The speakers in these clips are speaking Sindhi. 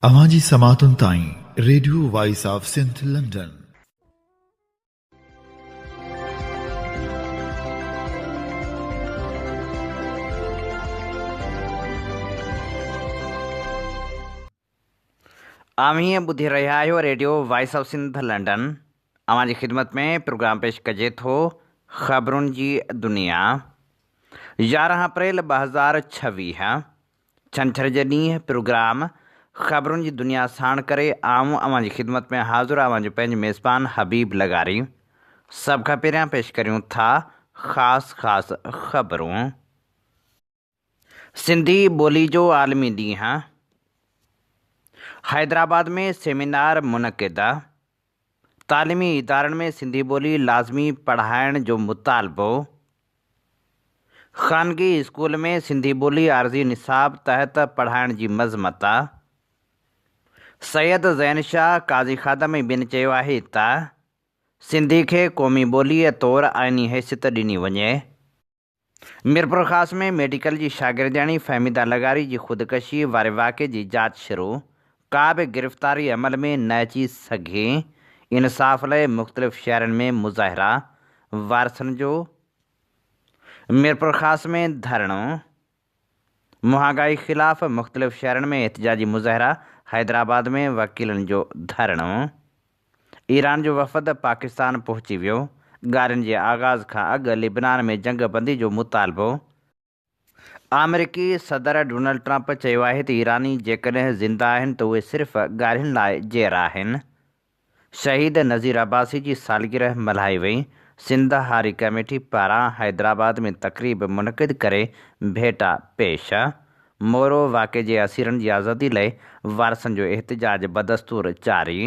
اوهان جي سماعتن تائين radio voice of Sindh London. اوهين ٻڌي رهيا آهيو radio voice of Sindh London. اوهان جي خدمت ۾ پروگرام پيش ڪجي ٿو خبرن جي دنيا 11 اپريل 2026 ڇنڇر جي ڏينهن پروگرام خبرن جي دنيا ساڻ ڪري آئون اوهان جي خدمت ۾ حاضر اوهان جو پنهنجو ميزبان حبيب لغاري. سڀ کان پهريان پيش ڪريون ٿا خاص خاص خبرون. سنڌي ٻولي جو عالمي ڏينهن، حيدرآباد ۾ سيمينار منعقد، تعليمي ادارن ۾ سنڌي ٻولي لازمي پڙهائڻ جو مطالبو. خانگي اسڪول ۾ سنڌي ٻولي عارضي نصاب تحت پڙهائڻ جي مذمت. سيد زين شاهه، قاضي خادم ۽ ٻين چيو آهي ته سنڌي کي قومي ٻوليء طور آئيني حيثيت ڏني وڃي. ميرپورخاص ۾ ميڊيڪل جي شاگردياڻي فهميده لغاري جي خودڪشي واري واقعي جي جاچ شروع، ڪا به گرفتاري عمل ۾ نه اچي سگهي، انصاف لئه مختلف شهرن ۾ مظاهرا، وارثن جو ميرپورخاص ۾ ڌرڻو، مهانگائي خلاف مختلف شهرن ۾ احتجاجي مظاهرا، حيدرآباد ۾ وڪيلن جو ڌرڻو، ايران جو وفد پاڪستان پهچي ويو، ڳالهين جي آغاز کان اڳ لبنان ۾ جنگ بندي جو مطالبو، آمريڪي صدر ڊونلڊ ٽرمپ چيو آهي ته ايراني جيڪڏهن زنده آهن ته اهي صرف ڳالهين لاء جيئرا آهن. شهيد نذير عباسي جي سالگرهه ملهائي وئي، سنڌ هاري ڪميٽي پاران حيدرآباد ۾ تقريب منعقد ڪري ڀيٽا پيش، مورو واقعي جي اسيرن جي آزادي لئه وارثن جو احتجاج بدستور جاري،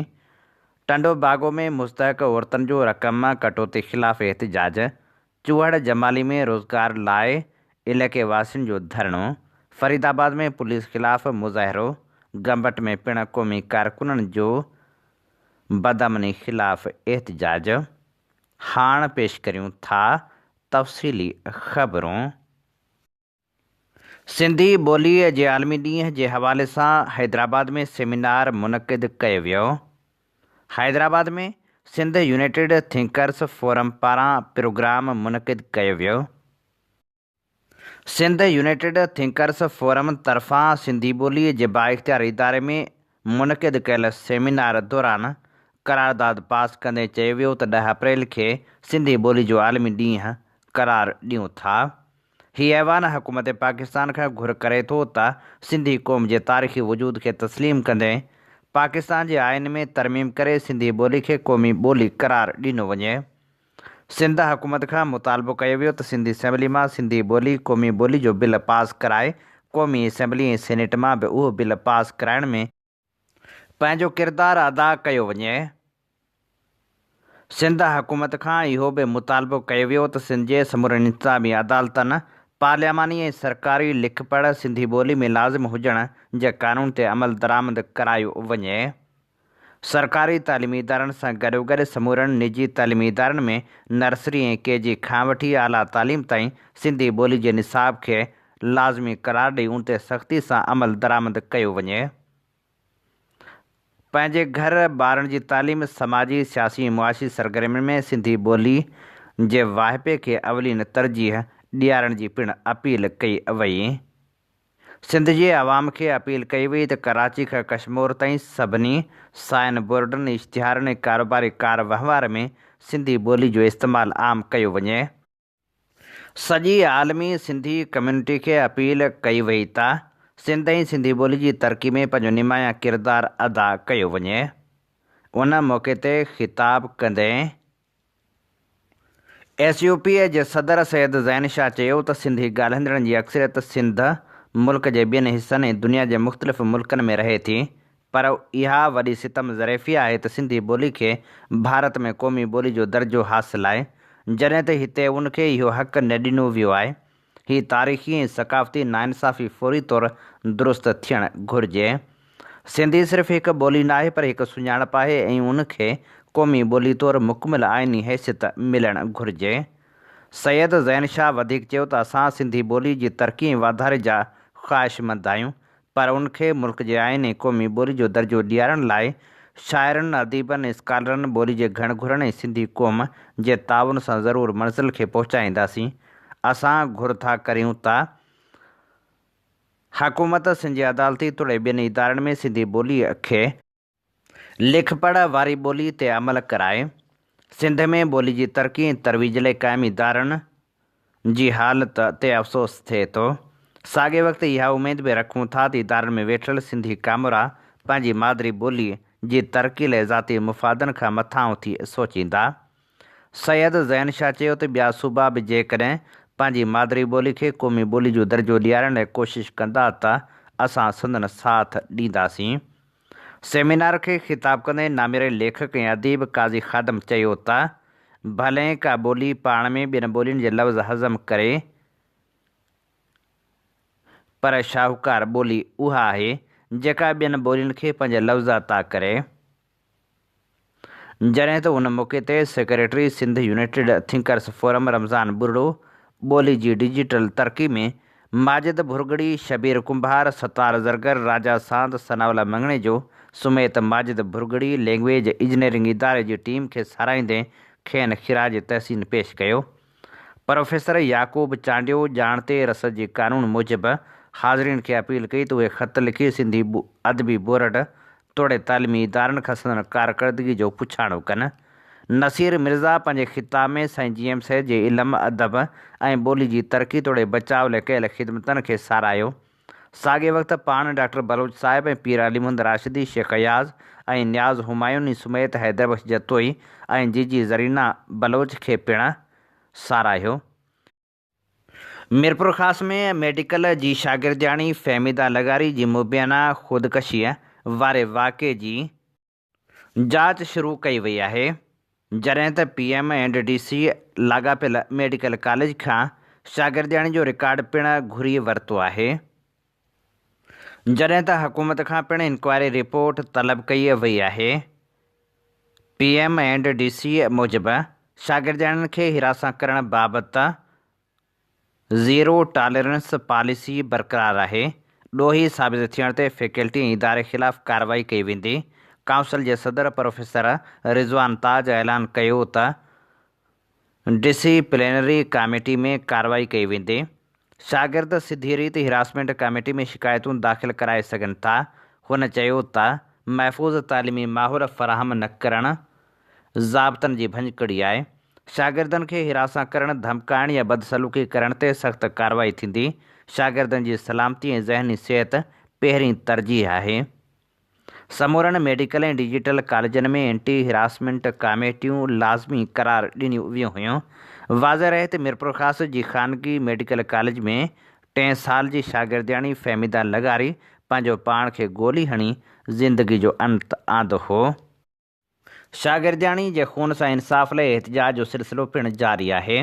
ٽنڊو باگو ۾ مستحق عورتن جو رقم ڪٽوتي خلاف احتجاج، چوهڙ جمالي ۾ روزگار لاء علائقي واسين جو ڌرڻو، فريد آباد ۾ پوليس خلاف مظاهرو، گمبٽ ۾ پڻ قومي ڪارڪنن جو بدامني خلاف احتجاج، هاڻ پيش ڪريون ٿا تفصيلي خبرون. سنڌي ٻوليء جي عالمي ڏينهن جي حوالي سان حيدرآباد ۾ سيمينار منعقد ڪيو ويو. Hyderabad ۾ Sindh united thinkers forum پاران پروگرام منعقد ڪيو ويو. سنڌ يونائيٽيڊ ٿنڪرس فورم طرفان سنڌي ٻوليء جي بااختيار اداري ۾ منعقد ڪيل سيمينار دوران قرارداد پاس ڪندي چيو ويو ته 10 اپريل کي سنڌي ٻولي جو عالمي ڏينهن قرار ڏيون ٿا. هي ايوان حڪومت پاڪستان کان گهر ڪري ٿو ته سنڌي قوم جي تاريخي وجود کي تسليم ڪندي پاڪستان جي آئين ۾ ترميم ڪري سنڌي ٻولي کي قومي ٻولي قرار ڏنو وڃي. سنڌ حڪومت کان مطالبو ڪيو ويو ته سنڌ اسيمبلي مان سنڌي ٻولي قومي ٻولي جو بل پاس ڪرائي قومي اسيمبلي ۽ سينيٽ مان به اهو بل پاس ڪرائڻ ۾ پنهنجو ڪردار ادا ڪيو وڃي. سنڌ حڪومت کان اهو به مطالبو ڪيو ويو ته سنڌ جي سمورين انتظامي عدالتن، پارلياماني ۽ سرڪاري لکپڙهه سنڌي ٻولي ۾ لازم هجڻ جي قانون تي عملدرآمد ڪرايو وڃي. سرڪاري تعليمي ادارن سان گڏوگڏ سمورن نجي تعليمي ادارن ۾ نرسري ۽ ڪي جي کان وٺي اعليٰ تعليم تائين سنڌي ٻولي جي نصاب کي لازمي قرار ڏئي ان تي سختي سان عملدرآمد ڪيو وڃي. پنهنجي گهر، ٻارن جي تعليم، سماجي، سياسي ۽ معاشي سرگرمين ۾ سنڌي ٻولي جي واهپي کي اولين ترجيح ڏيارڻ جي پڻ اپيل ڪئي وئي. سنڌ جي عوام کي اپيل ڪئي وئي ته ڪراچي کان ڪشمور تائين سڀني سائن بورڊن، اشتهارن ۽ ڪاروباري ڪار وهنوار ۾ سنڌي ٻولي جو استعمال عام ڪيو وڃي. سڄي عالمي سنڌي ڪميونٽي کي اپيل ڪئي وئي ته سنڌ ۽ سنڌي ٻولي جي ترقي ۾ پنهنجو نمايان ڪردار ادا ڪيو وڃي. ان موقعي تي خطاب ڪندي ايس يو پي جي صدر سيد زين شاهه چيو ته سنڌي ڳالهائيندڙن جي اڪثريت سنڌ، ملڪ جي ٻين حصن ۽ دنيا جي مختلف ملڪن ۾ رهي ٿي پر اها وڏي ستم ظريفي آهي ته سنڌي ٻولي کي ڀارت ۾ قومي ٻولي جو درجو حاصل آهي، جڏهن ته هتي ان کي اهو حق نه ڏنو ويو آهي. هي تاريخي ۽ ثقافتي ناانصافي فوري طور درست ٿيڻ گهرجي. سنڌي صرف هڪ ٻولي ناهي پر هڪ سڃاڻپ آهي ۽ ان کي قومي ٻولي طور مڪمل آئيني حيثيت ملڻ گهرجي. سيد زين شاهه وڌيڪ چيو ته اسان سنڌي ٻولي جي ترقي ۽ واڌاري جا خواهشمند آهيون. پر ان کي ملڪ جي آئين ۽ قومي ٻولي جو درجو ڏيارڻ لاء شاعرن، اديبن، اسڪالرن، ٻولي جي گهڻ گهرن ۽ سنڌي قوم جي تعاون سان ضرور منزل کي پهچائينداسين. اسان گهر ٿا ڪريون ته حڪومت سنڌ جي عدالتي توڙي ٻين ادارن ۾ سنڌي ٻوليء کي لکپڙهه واري ٻولي تي عمل ڪرائي سنڌ ۾ ٻولي جي ترقي ۽ ترويج لاء قائم ادارن جي حالت تي افسوس ٿئي ٿو. ساڳئي وقت اها اميد به رکون ٿا ته ادارن ۾ ويٺل سنڌي ڪامورا پنهنجي مادري ٻولي جي ترقي لاء ذاتي مفادن کان مٿانهون ٿي سوچيندا. سيد زين شاهه چيو ته ٻيا صوبا به جيڪڏهن پنهنجي مادري ٻولي کي قومي ٻولي جو درجو ڏيارڻ لاء ڪوشش ڪندا ته اسان سندن ساٿ ڏينداسين. سيمينار کي خطاب ڪندي نامياري ليکڪ ۽ اديب قاضي خادم چيو ته ڀلين ڪا ٻولي پاڻ ۾ ٻين ٻولين جي لفظ هضم ڪري پر شاهوڪار ٻولي اها آهي جيڪا ٻين ٻولين کي پنهنجا لفظ عطا ڪري. جڏهن ته ان موقعي تي secretary Sindh united thinkers forum Ramzan Buriro, ٻولي جي ڊجيٽل ترقي ۾ ماجد ڀرڳڙي، شبير ڪنڀار، ستار زرگر، راجا ساند، ثناء الله مڱڻيجو سميت ماجد ڀرڳڙي لينگويج اجنيئرنگ اداري جي ٽيم کي ساراهيندي کين خراج تحسين پيش ڪيو. پروفيسر يعقوب چانڊيو ڄاڻ تي رسد جي قانون موجب حاضرين کي اپيل ڪئي ته اهي خط لکي سنڌي ادبي بورڊ توڙي تعليمي ادارن کان سندن ڪارڪردگي جو پڇاڻو ڪن. نصير مرزا پنهنجي خطاب ۾ سائين جي ايم سيد جي علم، ادب ۽ ٻولي جي ترقي توڙي بچاء لاء ڪيل خدمتن کي ساراهيو. ساڳئي وقت پاڻ ڊاڪٽر بلوچ صاحب ۽ پير علي محمد راشدي، شيخ اياز ۽ نياز همايوني سميت حيدربخش جتوئي ۽ جيجي زرينا بلوچ کي پڻ ساراهيو. ميرپورخاص ۾ ميڊيڪل جي شاگردياڻي فهميده لغاري جي مبينا خودڪشيء واري واقعي جي جاچ شروع ڪئي وئي آهي، جڏهن ته P M and D C لاڳاپيل ميڊيڪل ڪاليج کان شاگردياڻي جو رڪارڊ پڻ گهري ورتو آهي، جڏهن ته حڪومت کان پڻ انڪوائري رپورٽ طلب ڪئي وئي آهي. P M and D C موجب شاگردياڻين کي هراسان ڪرڻ بابت زيرو ٽالرنس پاليسي برقرار آهي، ڏوهي ثابت ٿيڻ تي فيڪلٽي ۽ اداري خلاف ڪارروائي ڪئي ويندي، ڪائونسل جي صدر پروفيسر رضوان تاج اعلان ڪيو ته ڊسيپلينري ڪاميٽي ۾ ڪارروائي ڪئي ويندي، شاگرد سڌي ريت هراسمينٽ ڪاميٽي ۾ شڪايتون داخل ڪرائي سگهن ٿا، هن چيو ته محفوظ تعليمي ماحول فراهم نه ڪرڻ ضابطن جي ڀڃڪڙي آهي. شاگردن کي هراسان ڪرڻ، ڌمڪائڻ يا بدسلوڪي ڪرڻ تي سخت ڪارروائي ٿيندي، شاگردن جي سلامتي ۽ ذهني صحت پهرين ترجيح آهي. سمورن ميڊيڪل ۽ ڊجيٽل ڪاليجن ۾ اينٽي هراسمينٽ ڪاميٽيون لازمي قرار ڏنيون ويون هيون. واضح رهي ته ميرپورخاص جي خانگي ميڊيڪل ڪاليج ۾ ٽئين سال جي شاگردياڻي فهميده لغاري پنهنجو پاڻ کي گولي هڻي زندگي جو انت آندو هو. شاگردياڻي جي خون سان انصاف لاء احتجاج جو سلسلو پڻ جاري آهي،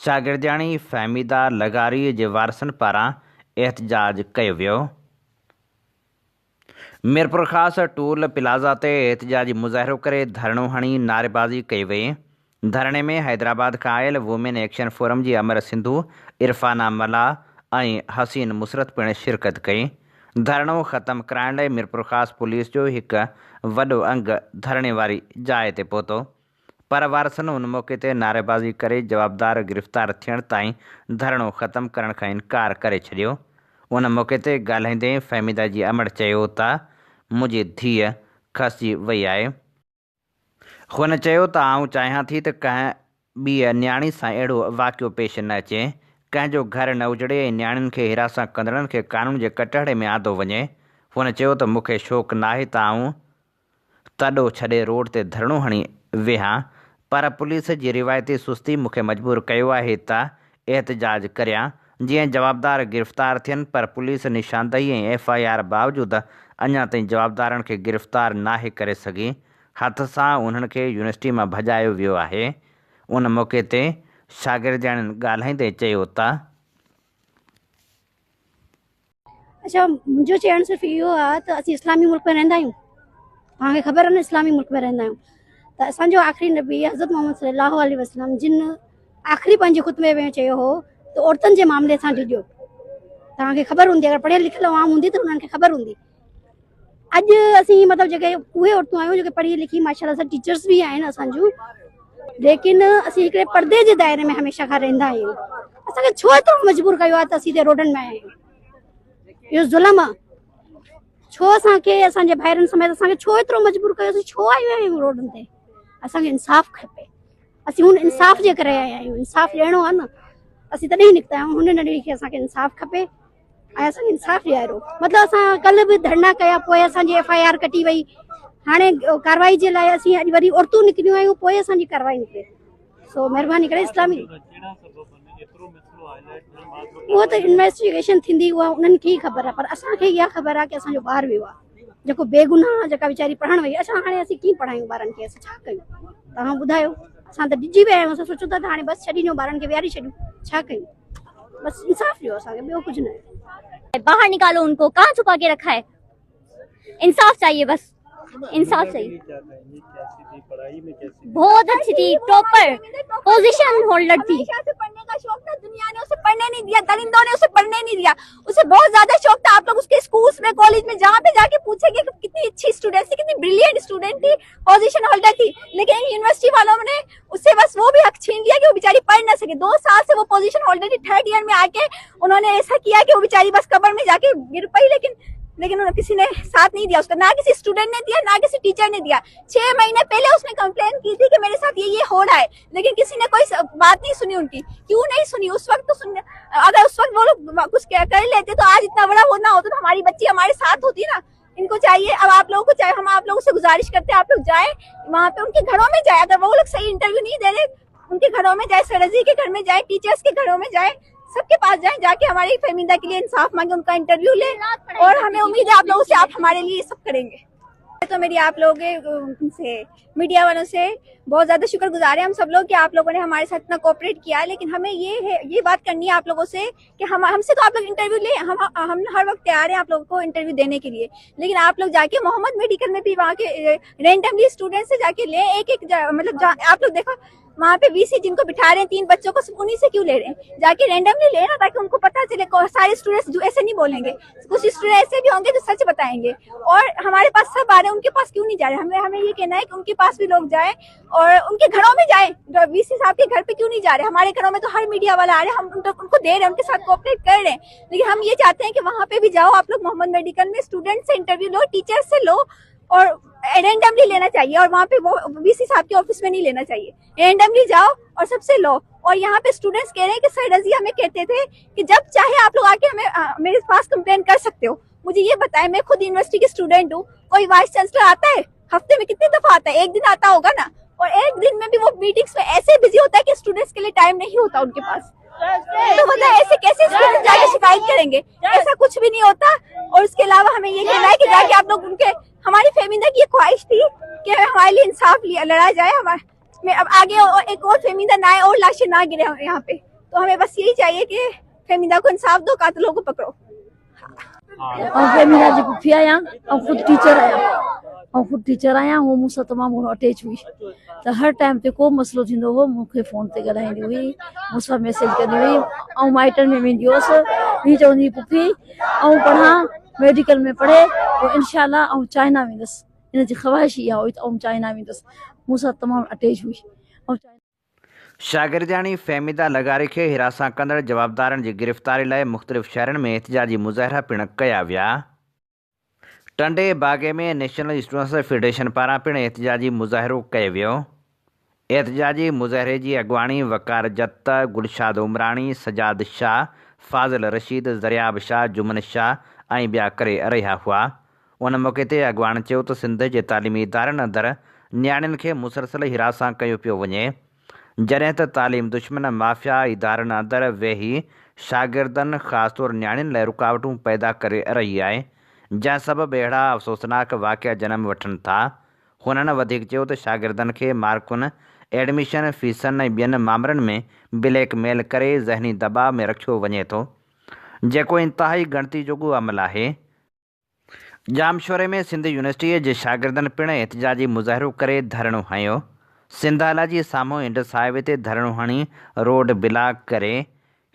شاگردياڻي فهميده لغاري جي وارثن پاران احتجاج ڪيو ويو. ميرپورخاص ٽول پلازا تي احتجاجي مظاهرو ڪري ڌرڻو هڻي نعريبازي ڪئي وئي، ڌرڻي ۾ حيدرآباد کان آيل وومين ايڪشن فورم جي امر سنڌو، عرفانه ملاح ۽ حسين مسرت پڻ شرڪت ڪئي. ڌرڻو ختم ڪرائڻ لاء ميرپورخاص پوليس جو هڪ وڏو انگ ڌرڻي واري جاء تي پهتو پر وارثن ان موقعي تي نعريبازي ڪري جوابدار گرفتار ٿيڻ تائين ڌرڻو ختم ڪرڻ کان انڪار ڪري ڇڏيو. ان موقعي تي ڳالهائيندي فهميده جي امڙ چيو ته منهنجي ڌيء کسجي وئي آهي. هن چيو ته آئون چاهيان ٿي ته ڪنهن ٻيء نياڻي سان اهڙو واقعو پيش نه اچي، ڪنهن جو گهر نه اجڙي ۽ نياڻين کي هراسان ڪندڙن کي قانون جي ڪٽهڙي ۾ آندو وڃي. هن چيو ته مون کي شوق ناهي ته آئون تڏو ڇڏي روڊ تي ڌرڻو هڻي ويهان، پر پوليس جي روايتي سستي مون کي مجبور ڪيو آهي ته احتجاج ڪريان، جيئن جوابدار گرفتار ٿين پر پوليس نشاندهي ۽ ايف I R باوجود اڃا تائين جوابدارن کي گرفتار ناهي ڪري سگهي، هٿ سان انهن کي يونيورسٽي مان ڀڄايو ويو آهي. ان موقعي تي شاگردياڻين ڳالهائيندي چيو ته. اڇا منهنجو چئڻ صرف اهو آهي ته اسين اسلامي ملڪ ۾ رهندا آهيون توهان کي خبر آهي نه اسلامي ملڪ ۾ رهندا آهيون ته اسانجو آخري نبي حضرت محمد صلي الله عليه وسلم جن آخري پنهنجي خطبي ۾ چيو هو ته عورتن جي معاملي سان ڊڄو توهان کي خبر هوندي اگر پڙهيل لکيل عوام هوندي ته انهن کي خبر هوندي. اڄ اسين مطلب جيڪي اهي عورتون آهيون جيڪي پڙهي لکي ماشاءالله سان ٽيچرس به آهن اسان جون، ليڪن اسين هڪڙي پردي جي دائري ۾ هميشه کان رهندا آهيون. اسان کي ڇو ايترو مجبور ڪيو آهي ته اسين هتي روڊن ۾ آيا آهيون؟ اهو ظلم آهي. ڇو اسان کي اسان جي ڀائرن سميت اسان کي ڇو ايترو مجبور ڪيو؟ اسين ڇو آيا آهيون روڊن تي؟ اسان کي انصاف کپي. اسين هن انصاف جي ڪري آيا آهيون. انصاف ڏيڻو آهي نه، اسين تڏهن ئي نڪتا آهيون. هن ننڍڙي کي اسان کي انصاف کپي ۽ اسان کي انصاف ڏياريو. مطلب اسان ڪلهه به ڌرڻا ڪيا، پوء اسان جي ايف I R ڪٽي وئي. هاڻي ڪارروائي جي لاء اسين اڄ وري عورتون نڪريون آهيون، پوء اسان جي ڪارروائي نڪري. سو مهرباني ڪري اسلامي اهو ته انويسٽيگيشن ٿيندي، اها انهن کي ئي خبر آهي، پر اسان کي اها خبر آهي ڪي اسان جو ٻار ويو آهي جيڪو بيگناهه، جيڪا ويچاري پڙهڻ وئي. اسان هاڻي اسين ڪيئن پڙهايون ٻارن کي؟ اسين ڇا ڪيون؟ توهان ٻڌايو. اسان ته ڊڄي ويا آهيون. اسان سوچون ٿا ته هاڻي بس ڇڏي ڏيون ٻارن کي، ويهاري ڇڏيون. ڇا ڪيون؟ بس انصاف ڏيو اسان کي، ٻيو ڪجهه نه. باهر نڪالو ان کو، ڪهان ڇپا ڪي رکا هي؟ انصاف چاهيي، بس انصاف چاهيي. بہت اچھی تھی، ٹاپر پوزیشن ہولڈر تھی۔ ہمیشہ سے پڑھنے کا شوق تھا، دنیا نے اسے پڑھنے نہیں دیا، درندوں نے اسے پڑھنے نہیں دیا۔ اسے بہت زیادہ شوق تھا۔ آپ لوگ اس کے اسکولس میں، کالج میں، جہاں پہ جا کے پوچھیں گے کہ کتنی اچھی اسٹوڈنٹ تھی، کتنی بریلینٹ اسٹوڈنٹ تھی، پوزیشن ہولڈر تھی، لیکن یونیورسٹی والوں نے اس سے بس وہ بھی حق چھین لیا کہ وہ بیچاری پڑھ نہ سکے۔ 2 سال سے وہ پوزیشن ہولڈر تھی، 3rd year میں آ کے انہوں نے ایسا کیا کہ وہ بیچاری بس قبر میں جا کے گر پئی، لیکن انہوں نے کسی نے ساتھ نہیں دیا اس کا، نہ کسی اسٹوڈنٹ نے دیا، نہ کسی ٹیچر نے دیا۔ 6 مہینے پہلے اس نے کمپلین کی تھی کہ میرے ساتھ یہ ہو رہا ہے، لیکن کسی نے کوئی بات نہیں سنی ان کی۔ کیوں نہیں سنی اس وقت؟ تو سن، اگر اس وقت وہ لوگ کچھ کر لیتے تو آج اتنا بڑا وہ نہ ہوتا، تو ہماری بچی ہمارے ساتھ ہوتی نا۔ ان کو چاہیے، اب آپ لوگوں کو چاہیے، ہم آپ لوگوں سے گزارش کرتے ہیں آپ لوگ جائیں وہاں پہ، ان کے گھروں میں جائیں۔ اگر وہ لوگ صحیح انٹرویو نہیں دے رہے، ان کے گھروں میں جائیں، سرزی کے گھر میں جائیں، ٹیچرس کے گھروں میں جائیں، سب کے پاس جائیں، جا کے ہماری فہمیدہ کے لیے انصاف مانگیں، ان کا انٹرویو لیں، اور ہمیں امید ہے آپ لوگوں سے آپ ہمارے لیے یہ سب کریں گے۔ تو میری آپ لوگوں کے سے، میڈیا والوں سے بہت زیادہ شکر گزار ہیں ہم سب لوگ کہ آپ لوگوں نے ہمارے ساتھ اتنا کوپریٹ کیا، لیکن ہمیں یہ ہے، یہ بات کرنی ہے آپ لوگوں سے کہ ہم سے تو آپ لوگ انٹرویو لیں، ہم ہر وقت تیار ہیں آپ لوگوں کو انٹرویو دینے کے لیے، لیکن آپ لوگ جا کے محمد میڈیکل میں بھی وہاں کے رینڈملی اسٹوڈنٹ سے جا کے لیں، ایک ایک مطلب آپ لوگ دیکھو وہاں پہ وی سی جن کو بٹھا رہے ہیں 3 بچوں کو، صرف انہی سے کیوں لے رہے ہیں؟ جا کے رینڈملی لے نا، تاکہ ان کو پتہ چلے۔ سارے اسٹوڈنٹس جو ایسے نہیں بولیں گے، کچھ اسٹوڈنٹ ایسے بھی ہوں گے جو سچ بتائیں گے، اور ہمارے پاس سب آ رہے ہیں، ان کے پاس کیوں نہیں جا رہے؟ ہمیں یہ کہنا ہے کہ ان کے پاس بھی لوگ جائیں اور ان کے گھروں میں جائیں۔ وی سی صاحب کے گھر پہ کیوں نہیں جا رہے؟ ہمارے گھروں میں تو ہر میڈیا والا آ رہا ہے، ہم ان کو دے رہے ہیں، ان کے ساتھ کوپریٹ کر رہے ہیں، لیکن ہم یہ چاہتے ہیں کہ وہاں پہ بھی جاؤ آپ لوگ، محمد میڈیکل میں اسٹوڈنٹ سے انٹرویو لو، ٹیچر سے لو، اور رینڈملی لینا چاہیے، اور وہاں پہ وہ وی سی صاحب کے آفس میں نہیں لینا چاہیے، رینڈملی جاؤ اور سب سے لو۔ اور یہاں پہ اسٹوڈنٹس کہہ رہے ہیں کہ سر رضی ہمیں کہتے تھے کہ جب چاہے آپ لوگ آ کے میرے پاس کمپلین کر سکتے ہو۔ مجھے یہ بتائیں، میں خود یونیورسٹی کی اسٹوڈنٹ ہوں، کوئی وائس چانسلر آتا ہے ہفتے میں کتنی دفعہ آتا ہے؟ ایک دن آتا ہوگا نا، اور ایک دن میں بھی وہ میٹنگس میں ایسے بزی ہوتا ہے کہ اسٹوڈنٹس کے لیے ٹائم نہیں ہوتا ان کے پاس۔ تو بتائیں ایسے کیسے اسٹوڈنٹ جا کے شکایت کریں گے؟ ایسا کچھ بھی نہیں ہوتا۔ اور اس کے علاوہ ہمیں یہ کہنا ہے کہ جا کے آپ لوگ ان کے، ہماری فہمیدہ کی یہ خواہش تھی کہ ہمارے لیے انصاف لڑا جائے، میں اب آگے ایک اور فہمیدہ نہ آئے اور لاشیں نہ گرے یہاں پہ، تو ہمیں بس یہی چاہیے کہ فہمیدہ کو انصاف دو، قاتلوں کو پکڑو۔ آئون فهميده جي پڦي آهيان، آئون خود ٽيچر آهيان، آئون خود ٽيچر آهيان۔ هوء مون سان تمام گهڻو اٽيچ هئي ته هر ٽائيم تي ڪو مسئلو ٿيندو هو مون کي فون تي ڳالهائيندي هئي، مون سان ميسيج ڪندي هئي۔ آئون مائٽن ۾ ويندي هئس، هي چوندي هئي پڦي آئون پڙهان، ميڊيڪل ۾ پڙهي پوءِ انشاء الله آئون چائنا ويندس۔ هن جي خواهش اها هئي ته آئون چائنا ويندس۔ مون سان تمام اٽيچ هئي۔ آئون شاگردياڻي فهميده لغاري کي هراسان ڪندڙ جوابدارن جي گرفتاري لاء مختلف شهرن ۾ احتجاجي مظاهرا پڻ ڪيا ويا. ٽنڊي باگي ۾ نيشنل اسٽوڊنٽس فيڊريشن پاران پڻ احتجاجي مظاهرو ڪيو ويو. احتجاجي مظاهري جي اڳواڻي وقار جت، گلشاد عمراڻي، سجاد شاهه، فاضل رشيد، زرياب شاهه، جمن شاهه ۽ ٻيا ڪري رهيا هئا. ان موقعي تي اڳواڻ چيو ته سنڌ جي تعليمي ادارن اندر نياڻين کي مسلسل هراسان ڪيو پيو وڃي، جڏهن ته تعليم دشمن مافيا ادارن اندر ويهي شاگردن خاص طور نياڻين لاء رڪاوٽون پيدا ڪري رهي آهي، جنهن سبب اهڙا افسوسناڪ واقعا جنم وٺن ٿا. هنن وڌيڪ چيو ته شاگردن کي مارڪن، ايڊميشن فيسن ۽ ٻين مامرن ۾ بليڪ ميل ڪري ذهني دٻاء ۾ رکيو وڃي ٿو، جيڪو انتهائي ڳڻتي جوڳو عمل آهي. ڄامشوري ۾ سنڌ يونيورسٽيء جي شاگردن پڻ احتجاجي مظاهرو ڪري ڌرڻو هنيو. سنڌالاجي سامهون انڊس هاء وي تي ڌرڻو هڻي روڊ بلاڪ ڪري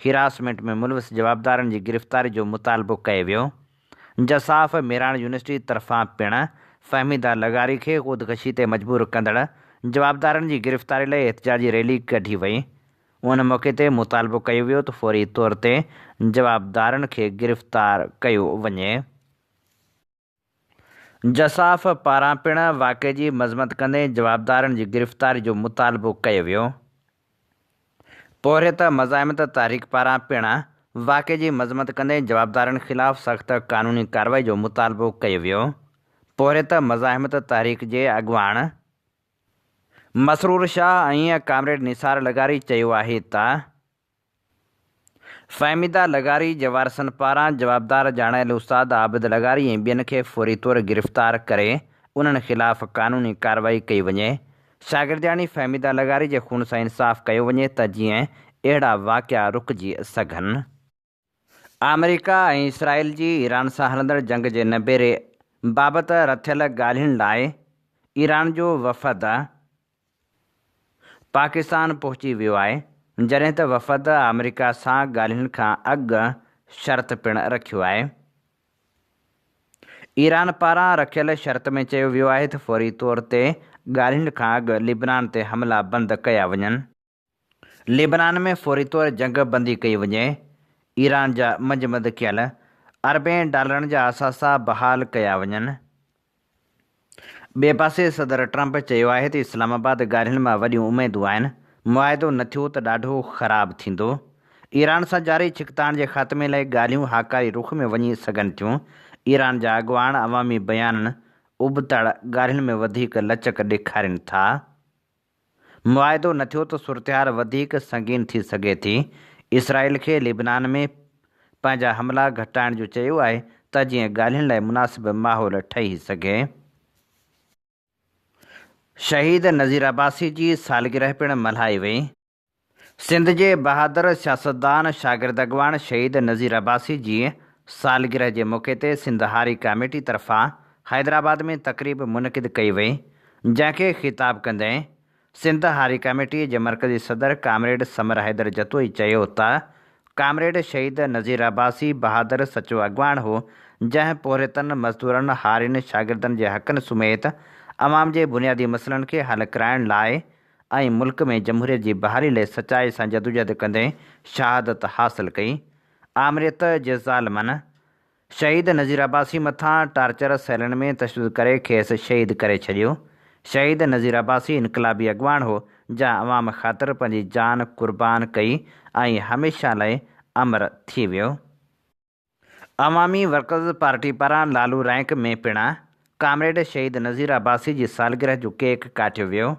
هراسمينٽ ۾ ملوث جوابدارن جي گرفتاري جو مطالبو ڪيو ويو. جساف ميراڻ يونيورسٽي طرفان پڻ فهميده لغاري کي خودڪشي تي مجبور ڪندڙ جوابدارن جي گرفتاري لاء احتجاجي ريلي ڪڍي وئي. ان موقعي تي مطالبو ڪيو ويو ته فوري طور تي جوابدارن کي گرفتار ڪيو وڃي. جساف پاران پڻ واقعي جي مذمت ڪندي جوابدارن جي گرفتاري جو مطالبو ڪيو ويو. پورهيت مزاحمت تحريڪ پاران پڻ واقعي جي مذمت ڪندي جوابدارن خلاف سخت قانوني ڪارروائي جو مطالبو ڪيو ويو. پورهيت مزاحمت تحريڪ جي اڳواڻ مسرور شاهه ۽ ڪامريڊ نثار لغاري چيو آهي ته فهميده لغاري جي وارثن پاران جوابدار ڄاڻايل استاد عابد لغاري ۽ ٻين کي فوري طور گرفتار ڪري انهن خلاف قانوني ڪارروائي ڪئي وڃي، شاگردياڻي فهميده لغاري جي خون سان انصاف ڪيو وڃي ته جيئن اهڙا واقعا رڪجي سگهن. آمريڪا ۽ اسرائيل جي ايران سان هلندڙ جنگ جي نبيري بابت رٿيل ڳالهين لاء ايران جو وفد پاڪستان پهچي ويو آهي، جڏهن ته وفد آمريڪا سان ڳالهين کان اڳ شرط پڻ رکيو آهي. ايران پاران رکيل شرط ۾ چيو ويو آهي ته فوري طور تي ڳالهين کان اڳ لبنان تي حملا بند ڪيا وڃن. لبنان ۾ فوري طور جنگ بندي ڪئي وڃي، ايران جا منجمند ڪيل اربين ڊالرن جا اثاثا بحال ڪيا وڃن. ٻئي پاسي صدر ٽرمپ چيو آهي ته اسلام آباد ڳالهين مان وڏيون اميدون آهن، معاهدو نه ٿيو ته ڏاڍو خراب ٿيندو. ايران سان جاري ڇڪتاڻ جي خاتمي لاء ڳالهيون هاڪاري رخ ۾ وڃي سگهن ٿيون، ايران جا اڳواڻ عوامي بيانن ابتڙ ڳالهين ۾ وڌيڪ لچڪ ڏيکارين ٿا. معاهدو نه ٿيو ته صورتحال وڌيڪ سنگين ٿي سگهي ٿي، اسرائيل کي لبنان ۾ پنهنجا حملا گهٽائڻ جو چيو آهي ته جيئن ڳالهين لاء مناسب ماحول ٺهي سگهي. شهيد نذير عباسي جي سالگرهه پڻ ملهائي وئي. سنڌ جي بهادر سياستدان شاگرد اڳواڻ شهيد نذير عباسي جي سالگرهه جي موقعي تي سنڌ هاري ڪاميٽي طرفان حيدرآباد ۾ تقريب منعقد ڪئي وئي، جنهن کي خطاب ڪندي سنڌ هاري ڪاميٽي جي مرڪزي صدر ڪامريڊ ثمر حيدر جتوئي چيو ته ڪامريڊ شهيد نذير عباسي بهادر سچو اڳواڻ هو جنهن پورهيتن، مزدورن، هارين، شاگردن جي حقن سميت عوام جي بنيادي مسئلن کي حل ڪرائڻ لاء ۽ ملڪ ۾ جمهوريت جي بحالي لاء سچائي سان جدوجهد ڪندي شهادت حاصل ڪئي. آمريت جي ظالمن شهيد نذير عباسي مٿان ٽارچر سيلن ۾ تشدد ڪري کيس شهيد ڪري ڇڏيو. شهيد نذير عباسي انقلابي اڳواڻ هو، جنهن عوام خاطر پنهنجي جان قربان ڪئي ۽ هميشه لاء امر ٿي ويو. عوامي ورڪرز پارٽي پاران لالو رائنڪ ۾ پڻ ڪامريڊ شهيد نذير عباسي جي سالگرهه جو ڪيڪ ڪاٽيو ويو.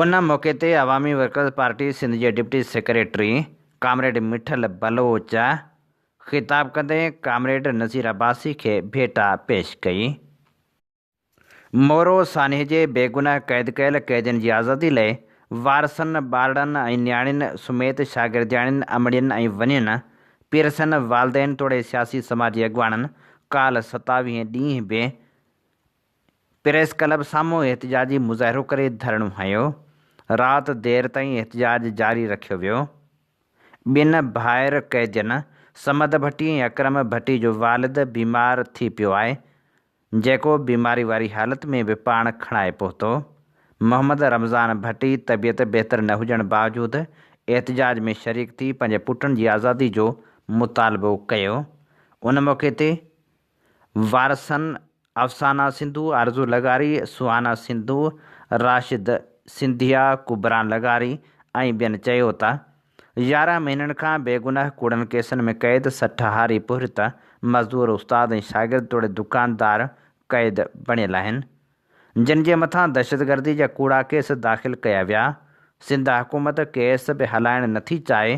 ان موقعي تي عوامي ورڪرز پارٽي سنڌ جي deputy secretary comrade Mithal Baloch خطاب ڪندي ڪامريڊ نذير عباسي کي ڀيٽا پيش ڪئي. مورو سانحي جي بيگناهه قيد ڪيل قيدين جي آزادي لئه وارثن، ٻارڙن ۽ نياڻين سميت شاگردياڻين، امڙين ۽ ونين، پيرسن، والدين توڙي سياسي سماجي اڳواڻن ڪالهه ستاويهين ڏينهن به پريس ڪلب سامهون احتجاجي مظاهرو ڪري ڌرڻو هنيو، رات دير تائين احتجاج جاري رکيو ويو. ٻن ڀائر قيدين صمد ڀٽي ۽ اڪرم ڀٽي جو والد بيمار ٿي پيو آهي، جيڪو بيماري واري حالت ۾ به پاڻ کڻائي پهتو. محمد رمضان ڀٽي طبيعت بهتر نه هجڻ باوجود احتجاج ۾ شريڪ ٿي پنهنجي پٽن جي آزادي جو مطالبو ڪيو. ان موقعي تي وارثن افسانه سنڌو، آرزو لغاري، سهانا سنڌو، راشد سنڌيا، ڪبران لغاري ۽ ٻين چيو ته 11 مهينن کان بيگناهه ڪوڙن ڪيسن ۾ قيد 60 هاري پورهيت، مزدور، استاد ۽ شاگرد توڙي دڪاندار قيد بڻيل آهن. جن جي مٿان دهشتگردي جا ڪوڙا ڪيس داخل ڪيا ويا، سنڌ حڪومت ڪيس به هلائڻ نٿي چاهي،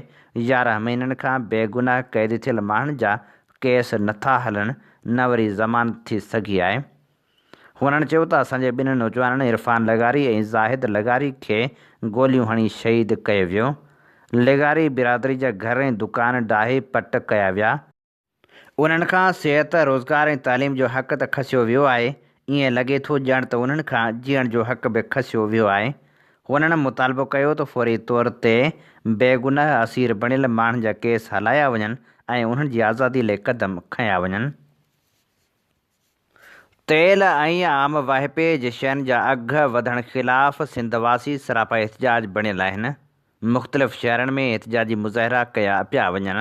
11 مهينن کان بيگناهه قيد ٿيل ماڻهن جا ڪيس نٿا هلن نه وري ضمانت ٿي سگهي آهي. هنن چيو ته اسان جي ٻن نوجوانن عرفان لغاري ۽ زاهد لغاري کي گوليون هڻي شهيد ڪيو ويو، لغاري برادري جا گهر ۽ دڪان ڊاهي پٽ ڪيا ويا، انهن کان صحت، روزگار ۽ تعليم جو حق ته کسيو ويو آهي، ائين لڳي ٿو ڄڻ ته انهن کان جيئڻ جو حق به کسيو ويو آهي. هنن مطالبو ڪيو ته فوري طور تي بيگناهه اسير بڻيل ماڻهن جا ڪيس هلايا وڃن ۽ انهن جي آزادي لئه قدم کنيا وڃن. تيل ۽ عام واهپي جي شين جا اگهه وڌڻ خلاف سنڌ واسي سراپا احتجاج بڻيل آهن، مختلف شهرن ۾ احتجاجي مظاهرا ڪيا پيا وڃن،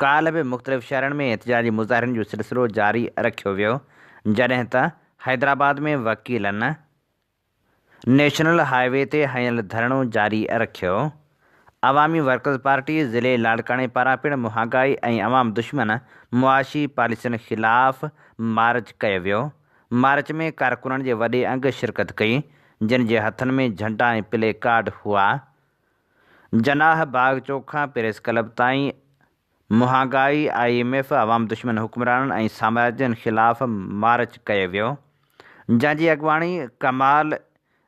ڪالهه به مختلف شهرن ۾ احتجاجي مظاهرن جو سلسلو جاري رکيو ويو، جڏهن ته حيدرآباد ۾ وڪيلن نيشنل هاء وي تي هنيل ڌرڻو جاري رکيو. عوامي ورڪرز پارٽي ضلعي لاڙڪاڻي پاران پڻ مهانگائي ۽ عوام دشمن معاشي پاليسين خلاف مارچ ڪيو ويو. مارچ ۾ ڪارڪنن جي وڏي انگ شرڪت ڪئي، جن جي هٿن ۾ جهنڊا ۽ پلي ڪارڊ هئا. جناح باغ چوڪ کان پريس ڪلب تائين مهانگائي، I M F, عوام دشمن حڪمرانن ۽ سامراجين خلاف مارچ ڪيو ويو، جنهن جي اڳواڻي ڪمال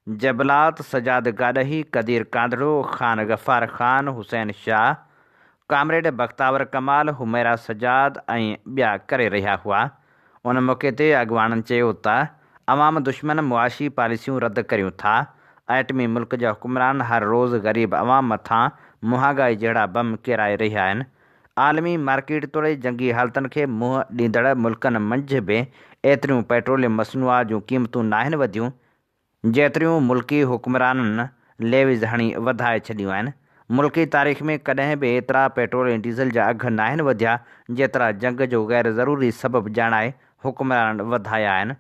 جبلات، سجاد گاڏهي، قدير ڪانڌڙو، خان غفار خان، حسين شاهه، ڪامريڊ بختاور ڪمال، حميرا سجاد ۽ ٻيا ڪري رهيا هئا. ان موقعي تي اڳواڻن چيو ته عوام دشمن معاشي پاليسيون رد ڪريون ٿا، ايٽمي ملڪ جا حڪمران هر روز غريب عوام مٿان مهانگائي جهڙا بم ڪيرائي رهيا آهن، عالمي مارڪيٽ توڙي جنگي حالتن کي منهن ڏيندڙ ملڪن منجهه به ايتريون پيٽروليم مصنوعات جون قيمتون ناهن وڌيون، جيتريون ملڪي حڪمرانن ليويز هڻي وڌائي ڇڏيون آهن، ملڪي تاريخ ۾ ڪڏهن به ايترا پيٽرول ۽ ڊيزل جا اگهه ناهن وڌيا جيترا جنگ جو غير ضروري سبب ڄاڻائي حڪمرانن وڌايا آهن.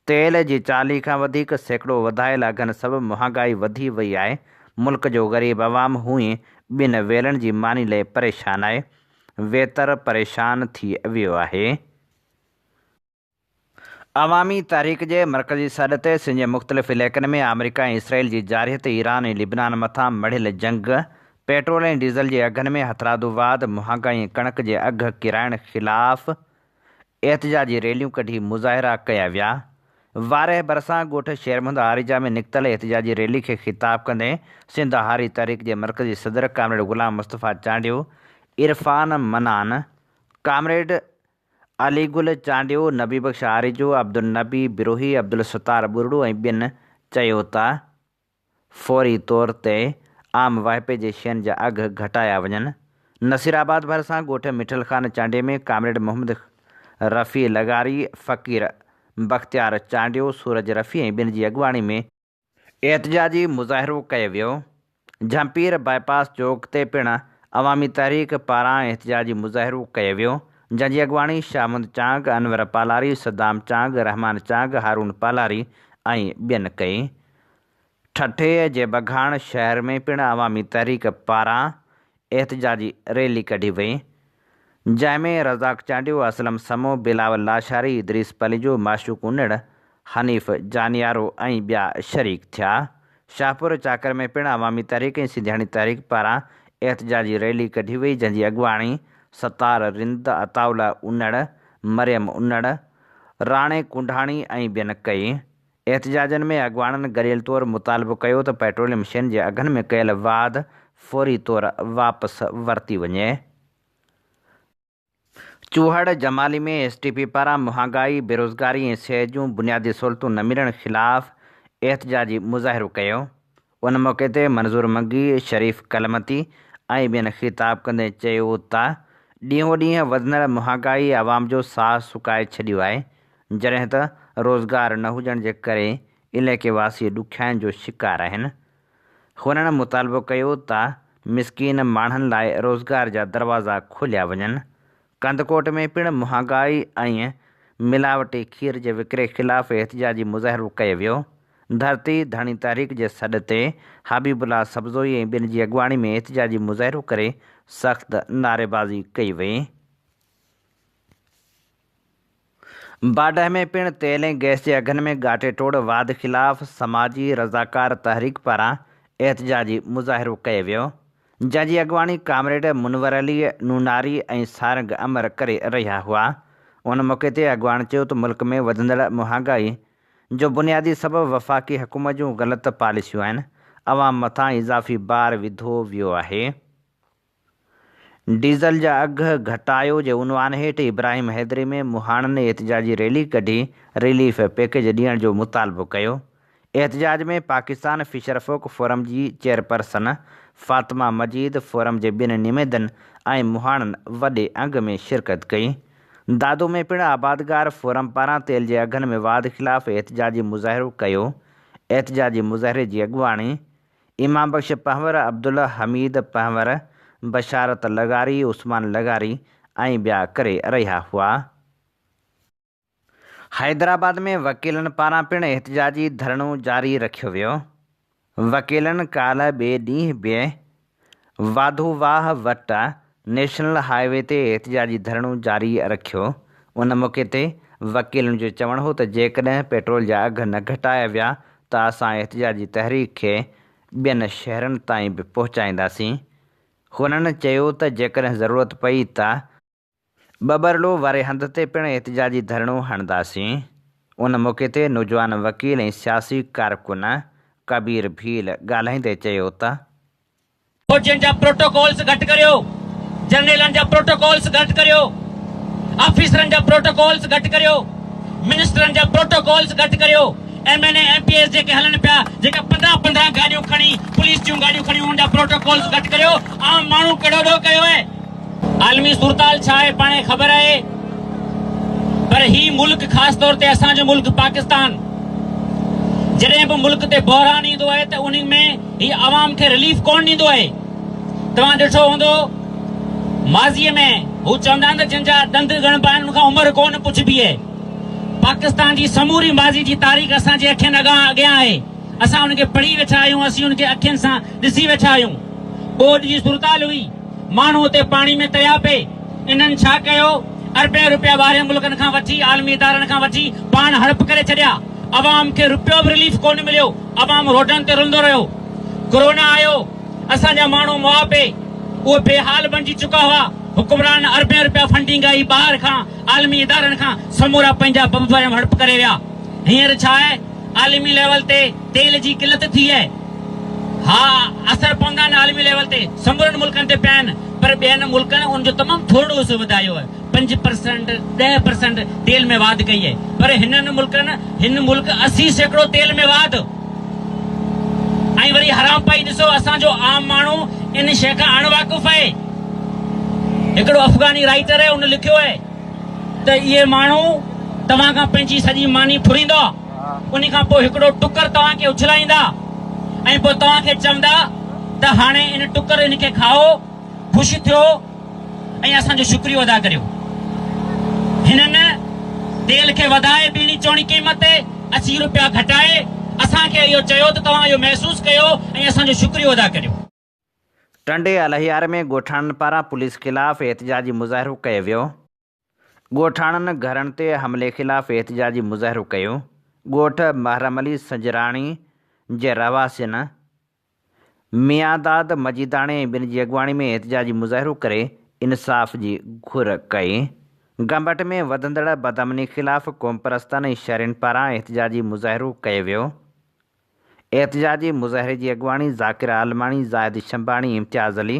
تيل جي 40 کان وڌيڪ سيڪڙو وڌايل اگهن سبب مهانگائي وڌي وئي آهي، ملڪ جو غريب عوام هونئن ٻن ويلن جي ماني لئه پريشان آهي، ويتر پريشان ٿي ويو آهي. عوامي تحريڪ جي مرڪزي سڏ تي سنڌ جي مختلف علائقن ۾ آمريڪا ۽ اسرائيل جي جارحيت، ايران ۽ لبنان مٿان مڙهيل جنگ، پيٽرول ۽ ڊيزل جي اگهن ۾ هٿرادو واڌ، مهانگائي ۽ ڪڻڪ جي اگهه ڪيرائڻ خلاف احتجاجي ريليون ڪڍي مظاهرا ڪيا ويا. وارهه ڀرسان ڳوٺ شير محمد آريجا ۾ نڪتل احتجاجي ريلي کي خطاب ڪندي سنڌ هاري تحريڪ جي مرڪزي صدر ڪامريڊ غلام مصطفيٰ چانڊيو، عرفان منان، ڪامريڊ علي گل چانڊيو، نبي بخش آريجو، عبدالنبي بروهي، عبدالستار ٻرڙو ۽ ٻين چيو ته فوري طور تي عام واهپي جي شين جا اگهه گهٽايا وڃن. نصيرآباد ڀرسان ڳوٺ مٺل خان چانڊيي ۾ ڪامريڊ محمد رفيع لغاري، فقير بختيار چانڊيو، سورج رفيع ۽ ٻين جي اڳواڻي ۾ احتجاجي مظاهرو ڪيو ويو. جهمپير باء پاس چوڪ تي پڻ عوامي تحريڪ پاران احتجاجي مظاهرو ڪيو ويو، جنهن جي اڳواڻي شاهمند چانگ، انور پالاري، صدام چانگ، رحمان چانگ، هارون پالاري ۽ ٻين ڪئي. ٺٽي جي بگهاڻ شهر ۾ پڻ عوامي تحريڪ پاران احتجاجي ريلي ڪڍي وئي، جنهن ۾ رزاق چانڊيو، اسلم سمون، بلاول لاشاري، ادريس پليجو، معشوق انڙ، حنيف جانيارو ۽ ٻيا شريڪ ٿيا. شاهپور چاڪر ۾ پڻ عوامي تحريڪ ۽ سنڌياڻي تحريڪ پاران احتجاجي ريلي ڪڍي وئي، جنهن جي اڳواڻي ستار رند، عطاء الله انڙ، مريم انڙ، راڻي ڪنڊاڻي ۽ ٻين ڪئي. احتجاجن ۾ اڳواڻن گڏيل طور مطالبو ڪيو ته پيٽروليم شين جي اگهن ۾ ڪيل واڌ فوري طور واپس ورتي وڃي. Chohar Jamali ۾ S T P پاران مهانگائي، بيروزگاري ۽ صحت جون بنيادي سهولتون نه ملڻ خلاف احتجاجي مظاهرو ڪيو. ان موقعي تي منظور منگي، شريف ڪلمتي ۽ ٻين خطاب ڪندي چيو ته ڏينهون ڏينهن وڌندڙ مهانگائي عوام جو ساهه سڪائي ڇڏيو آهي، جڏهن ته روزگار نه هجڻ جي ڪري علائقي واسي ڏکيائين جو شڪار آهن. هنن مطالبو ڪيو ته مسڪين ماڻهن لاء روزگار جا دروازا کوليا وڃن. ڪنڌڪوٽ ۾ پڻ مهانگائي ۽ ملاوٽي کير جي وڪري خلاف احتجاجي مظاهرو ڪيو ويو. ڌرتي ڌڻي تحريڪ جي سڏ تي حبيب الله سبزوئي ۽ ٻين جي اڳواڻي ۾ احتجاجي مظاهرو ڪري سخت نعريبازي ڪئي وئي. باڊهه ۾ پڻ تيل ۽ گئس جي اگهن ۾ ڳاٽي ٽوڙ واڌ خلاف سماجي رضاڪار تحريڪ پاران احتجاجي مظاهرو ڪيو ويو. جنهن جي اڳواڻي ڪامريڊ منور علي نوناري ۽ سارنگ امر ڪري رهيا هئا. ان موقعي تي اڳواڻ چيو ته ملڪ ۾ وڌندڙ مهانگائي جو بنيادي سبب وفاقي حڪومت جون غلط پاليسيون آهن، عوام مٿان اضافي بار وڌو ويو آهي. ڊيزل جا اگهه گهٽايو جي عنوان هيٺ ابراهيم حيدري ۾ مهاڻن احتجاجي ريلي ڪڍي رليف پيڪيج ڏيڻ جو مطالبو ڪيو. احتجاج ۾ پاڪستان فشر فوڪ فورم جي چيئرپرسن فاطمه مجيد، فورم جي ٻين نمائندن ۽ مهاڻن وڏي انگ ۾ شرڪت ڪئي. دادو ۾ پڻ آبادگار فورم پاران تيل جي اگهن ۾ واڌ خلاف احتجاجي مظاهرو ڪيو. احتجاجي مظاهري جي اڳواڻي امام بخش پنهور، عبدالحميد پنهور، بشارت لغاري، عثمان لغاري ۽ ٻيا ڪري رهيا هئا. حيدرآباد ۾ وڪيلن پاران پڻ احتجاجي ڌرڻو جاري رکيو ويو. وڪيلن ڪالهه ٻئي ڏينهن به واڌو واهه وٽ نيشنل هاء وي تي احتجاجي ڌرڻو جاري رکيو. ان موقعي تي وڪيلن جو چوڻ هو ته جيڪڏهن پيٽرول جا اگهه نه گهٽايا ويا ته اسان احتجاجي تحريڪ کي ٻين شهرن تائين به پهچائينداسين. هنن چيو ته جيڪڏهن ضرورت پئي ته ٻٻرلو واري هنڌ تي پڻ احتجاجي ڌرڻو هڻنداسين. ان موقعي تي نوجوان وڪيل ۽ سياسي ڪارڪن ڪبير ڀيل ڳالهائيندي چيو ته. فوجين جا پروٽوڪولز گهٽ ڪريو، جرنيلن جا پروٽوڪولز گهٽ ڪريو، آفيسرن جا پروٽوڪولز گهٽ ڪريو، منسٽرن جا پروٽوڪولز گهٽ ڪريو، M N A M P As جيڪي هلن پيا جيڪا 15 15 گاڏيون کڻي پوليس جون گاڏيون کڻي انهن جا پروٽوڪولز گهٽ ڪريو، عام ماڻهو ڪهڙو ڏوهه ڪيو آهي؟ عالمي صورتحال ڇا آهي پاڻ کي خبر آهي پر هي ملڪ خاص طور تي اسان جو ملڪ پاڪستان جڏهن به ملڪ تي بحران ايندو آهي ته ان ۾ هي عوام کي رليف ڪون ڏيندو آهي توهان ڏٺو هوندو ماضي ۾ هو چوندا آهن ته جن جا ڏند ڳڻبا آهن ان کان عمر ڪون پڇبي آهي پاڪستان جي سموري ماضي جي تاريخ اسان جي اکين اڳيان آهي اسان ان کي پڙهي ويٺا آهيون اسين ان کي اکين سان ڏسي ويٺا آهيون ٻوڏ جي صورتحال هئي ماڻهو اتي پاڻي ۾ تريا پئي. انهن ڇا ڪيو؟ اربين روپيا ٻاهرين ملڪن کان وٺي، عالمي ادارن کان وٺي پاڻ هڙپ ڪري ڇڏيا. عوام کي روپيو به رليف ڪونه مليو. عوام روڊن تي رلندو رهيو. ڪورونا آيو، اسان جا ماڻهو مئا پئي. اهي بي حال بڻجي چڪا هئا. حڪمرانن اربين روپيا فنڊنگ آئي ٻاهر کان، عالمي ادارن کان، سمورا پنهنجا بب ڀريم هڙپ ڪري ويا. هينئر ڇا آهي؟ عالمي ليول تي تيل جي قلت ٿي آهي. ها اثر پوندا آهن عالمي ليول تي سمورن ملڪن تي پيا آهن پر ٻين ملڪن ان جو تمام ٿورڙو حصو وڌايو آهي 5% 10% تيل ۾ واڌ ڪئي آهي پر هنن ملڪن هن ملڪ 80% تيل ۾ واڌ ۽ وري حرام پائي ڏسو اسان جو عام ماڻهو ان شيء کان اڻ واقف آهي هڪڙو افغاني رائيٽر آهي ان لکيو آهي ته اهي ماڻهو توهان کان پنهنجي سڄي ماني ڦريندا، انهي کان پوء هڪڙو ٽڪر توهان کي اڇلائيندا ۽ پوء توهان کي چوندا ته هاڻي ان ٽڪر ان کي کائو، خوش ٿيو ۽ اسان جو شڪريو ادا ڪريو. هنن تيل کي وڌائي ٻيڻي چوڻي قيمت تي 80 روپيا گهٽائي اسان کي اهو چيو ته توهان اهو محسوس ڪيو ۽ اسان جو شڪريو ادا ڪريو. ٽنڊي الهيار ۾ ڳوٺاڻن پاران پوليس خلاف احتجاجي مظاهرو ڪيو ويو. ڳوٺاڻن گهرن تي حملي خلاف احتجاجي مظاهرو ڪيو. ڳوٺ محرم علي سنجراڻي جي رهواسين ميانداد مجيداڻي ۽ ٻين جي اڳواڻي ۾ احتجاجي مظاهرو ڪري انصاف جي گهر ڪئي. گمبٽ ۾ وڌندڙ بدامني خلاف قومپرستن ۽ شهرين پاران احتجاجي مظاهرو ڪيو ويو. احتجاجي مظاهري جي اڳواڻي ذاڪر عالماڻي، زاهد شنباڻي، امتياز علي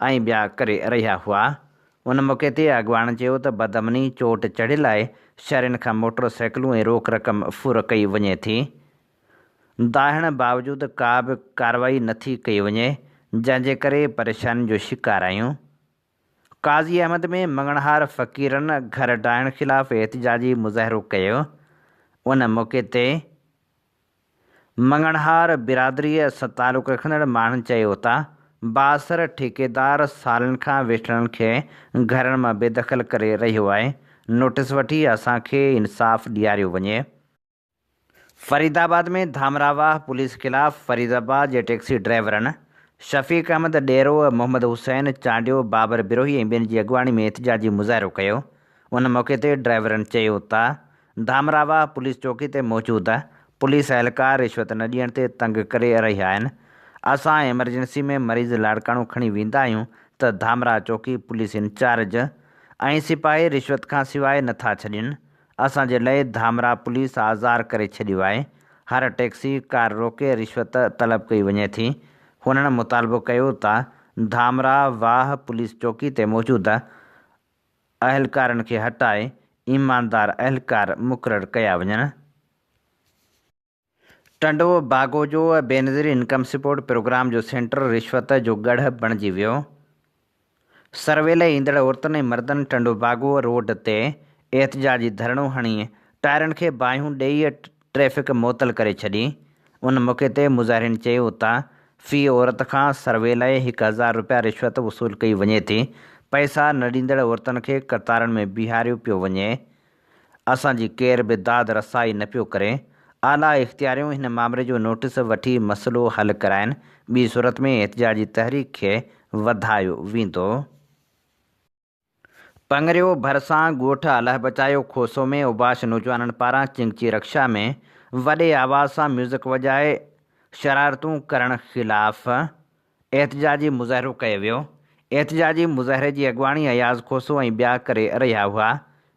۽ ٻيا ڪري رهيا هئا. ان موقعي تي اڳواڻن چيو ته بدامني چوٽ چڙهيل آهي، شهرين کان موٽر سائيڪلون ۽ روڪ رقم ڦر ڪئي وڃي ٿي. دانهڻ باوجود ڪا به ڪارروائي نٿي ڪئي وڃي، جنهن جي ڪري پريشانين جو شڪار آهيون. قاضي احمد ۾ مڱڻهار فقيرن گهر ڊاهڻ خلاف احتجاجي مظاهرو ڪيو. ان موقعي تي مڱڻهار برادريء سان تعلق رکندڙ ماڻهن چيو ته بااثر ٺيڪيدار سالن کان ويٺلن کي گهرن مان بيدخل ڪري رهيو آهي، نوٽيس وٺي اسان کي انصاف ڏياريو وڃي. فريد آباد ۾ ڌامراواهه پوليس خلاف فريد آباد جي ٽيڪسي ڊرائيورن شفيق احمد ڏيرو، محمد حسين چانڊيو، بابر بروهي ۽ ٻين جي اڳواڻي ۾ احتجاجي مظاهرو ڪيو. ان موقعي تي ڊرائيورن چيو ته ڌامراواهه پوليس چوڪي تي موجود پوليس اهلڪار رشوت نه ڏيڻ تي تنگ ڪري رهيا آهن، اسان ايمرجنسي ۾ مريض لاڙڪاڻو کڻي ويندا آهيون ته ڌامراهه چوڪي پوليس انچارج ۽ سپاهي رشوت کان سواء نٿا ڇڏين، اسان جي لئه ڌامراهه پوليس آزار ڪري ڇڏيو آهي، هر ٽيڪسي ڪار روڪي رشوت طلب ڪئي وڃي ٿي، هنن مطالبو ڪيو ته ڌامراهه واهه پوليس چوڪي تي موجود اهلڪارن کي هٽائي ايماندار اهلڪار مقرر ڪيا وڃن. ٽنڊو باگو جو بينظير انڪم سپورٽ پروگرام جو سينٽر رشوت جو ڳڙهه بڻجي ويو. سروي لاء ايندڙ عورتن ۽ مردن ٽنڊو باگو روڊ تي احتجاجي ڌرڻو هڻي ٽائرن کي باهيون ڏئي ٽريفڪ معطل ڪري ڇڏي. ان موقعي تي مظاهرين چيو ته في عورت کان سروي لاء 1000 رپيا رشوت وصول ڪئي وڃي ٿي، پئسا نه ڏيندڙ عورتن کي قطارن ۾ بيهاريو پيو وڃي، اسان جي ڪير به داد رسائي نه پيو ڪري، اعليٰ اختياريون هن مامري جو نوٽيس وٺي مسئلو حل ڪرائين، ٻي صورت ۾ احتجاجي تحريڪ کي وڌايو ويندو. پڱريو ڀرسان ڳوٺ الهه بچايو کوسو ۾ اوباش نوجوانن پاران چنگچي رڪشا ۾ وڏي آواز سان ميوزڪ وڄائي شرارتون ڪرڻ خلاف احتجاجي مظاهرو ڪيو ويو. احتجاجي مظاهري جي اڳواڻي اياز کوسو ۽ ٻيا ڪري رهيا هئا.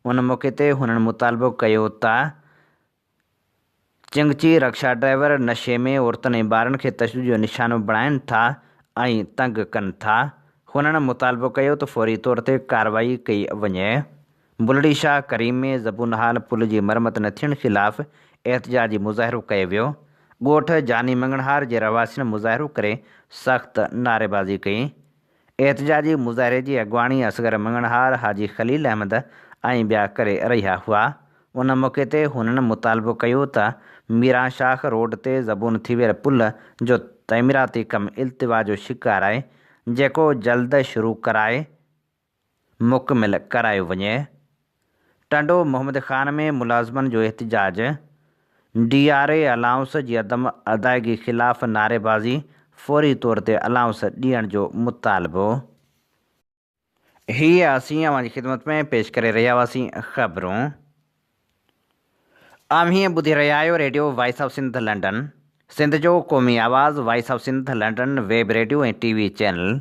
ان موقعي تي هنن مطالبو ڪيو ته چنگچي رڪشا ڊرائيور نشي ۾ عورتن ۽ ٻارن کي تشدد جو نشانو بڻائين ٿا ۽ تنگ ڪن ٿا. هنن مطالبو ڪيو ته فوري طور تي ڪارروائي ڪئي وڃي. بلڙي شاهه ڪريم ۾ زبون حال پل جي مرمت نه ٿيڻ خلاف احتجاجي مظاهرو ڪيو ويو، ڳوٺ جاني مڱڻهار جي رهواسين مظاهرو ڪري سخت نعريبازي ڪئي. احتجاجي مظاهري جي اڳواڻي اصغر مڱڻهار، حاجي خليل احمد ۽ ٻيا ڪري رهيا هئا. ان موقعي تي هنن مطالبو ڪيو ته ميران شاخ روڊ تي زبون ٿي ويل پل جو تعميراتي ڪم التوا جو شڪار آهي، جيڪو جلد شروع ڪرائي مڪمل ڪرايو وڃي. ٽنڊو محمد خان ۾ ملازمن جو احتجاج، ڊي آر اي الائونس جي عدم ادائگي خلاف نعريبازي، فوري طور تي الائونس ڏيڻ جو مطالبو. هي اسين اوهان جي خدمت ۾ پيش ڪري رهيا هئاسين خبرون. اوهين ٻڌي رهيا آهيو radio voice of Sindh London, Sindh جو قومي آواز voice of Sindh London web radio ۽ T V channel,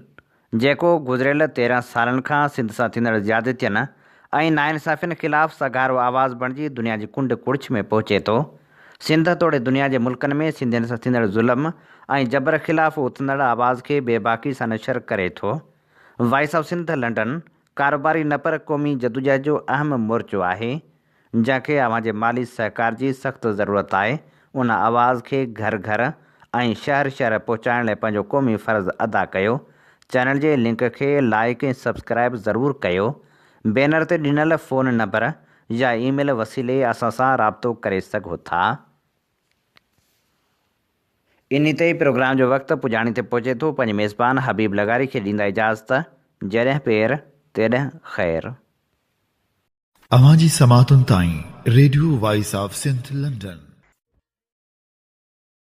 جيڪو گذريل 13 سالن کان سنڌ سان ٿيندڙ زيادتين ۽ ناانصافين خلاف سگهارو آواز بڻجي دنيا جي ڪنڊ ڪڙڇ ۾ پهچي ٿو. سنڌ توڙي دنيا جي ملڪن ۾ سنڌين سان ٿيندڙ ظلم ۽ جبر خلاف اٿندڙ آواز کي بيباڪي سان نشر ڪري ٿو. وائس آف سنڌ لنڊن ڪاروباري نه پر قومي جدوجهد جو اهم مورچو آهي. جنهن کي اوهان جي مالي سهڪار جي سخت ضرورت آهي، ان آواز کي گهر گهر ۽ شهر شهر پهچائڻ لاء پنهنجو قومي فرض ادا ڪيو. چينل جي لنڪ کي لائيڪ ۽ سبسڪرائيب ضرور ڪيو. بينر تي ڏنل فون نمبر يا اي ميل وسيلي اسان سان رابطو ڪري سگهو ٿا. انهي تي ئي پروگرام جو وقت پڄاڻي تي پهچي ٿو. پنهنجي ميزبان حبيب لغاري کي ڏيندا اجازت. جڏهن پير تيڏهن خير. اوهان جي سماعتن تائين radio voice of Sindh London.